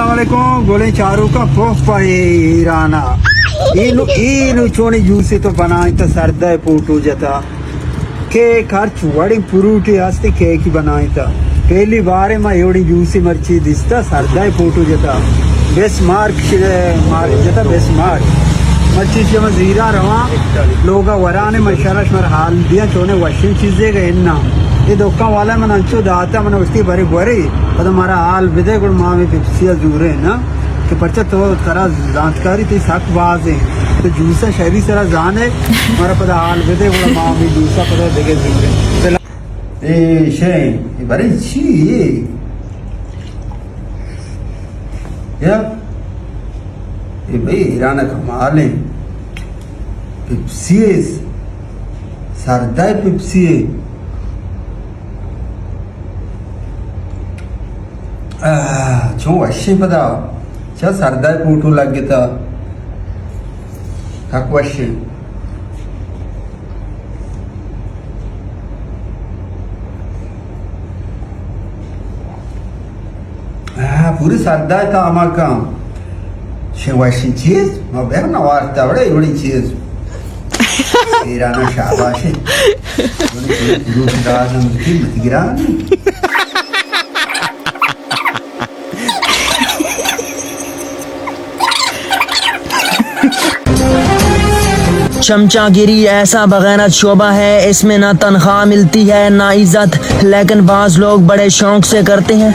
السلام علیکم، گلیں چاروکاں، پوہ پہ ایران ءَ۔ اے نوں، اے نوں چونیں جوسے تو بنائینتا، سردہ ءِ پوٹو جتا کہ ہرچ وڑیں پروٹے ہستے کیکی بنائینتا۔ پہلی بارے ما اے وڑیں جوسے مرچی دیستا، سردہ ءِ پوٹو جتا۔ بس مارک ش-، مارک جتا، بس مارک۔ مرچی چہ ما زیرا رواں، لوگا ورانے، من شرش مر حال دیاں، چونیں وشیں چیزے گا اناں۔ اے دکان والا من انچو داتا، من گوشتی، برے گورے، پدا مارا حال بدے، گڑا ما ہمے پیپسی ءَ زوریں نا، کہ پرچا تو، ترا زانتکاری تئی سک باز ایں، تو جوس ءَ شری سرا زانے، مارا پدا حال بدے، گڑا ما ہمے جوس ءَ پدا دگہ زوریں۔ اے شے، اے برے چی اے؟ یا؟ اے بھئی ایران ءَ کمال ایں۔ پیپسی اے، سردہ ءِ پیپسی اے۔ آہ، چون وشیں پدا۔ چا سردہ ءِ پوٹو لگتا۔ حق وشیں۔ آہ، پوری سردہ ءِ تاما کن۔ چے وشیں چیز، ما بہر نہ وارتا، وڑے وڑیں چیز۔ ایران ءَ شاباش ایں۔ وڑیں چیز، روچ دار نہ ملکی، مت گران۔ چمچہ گری ایسا بغیرت شعبہ ہے، اس میں نہ تنخواہ ملتی ہے، نہ عزت، لیکن بعض لوگ بڑے شوق سے کرتے ہیں۔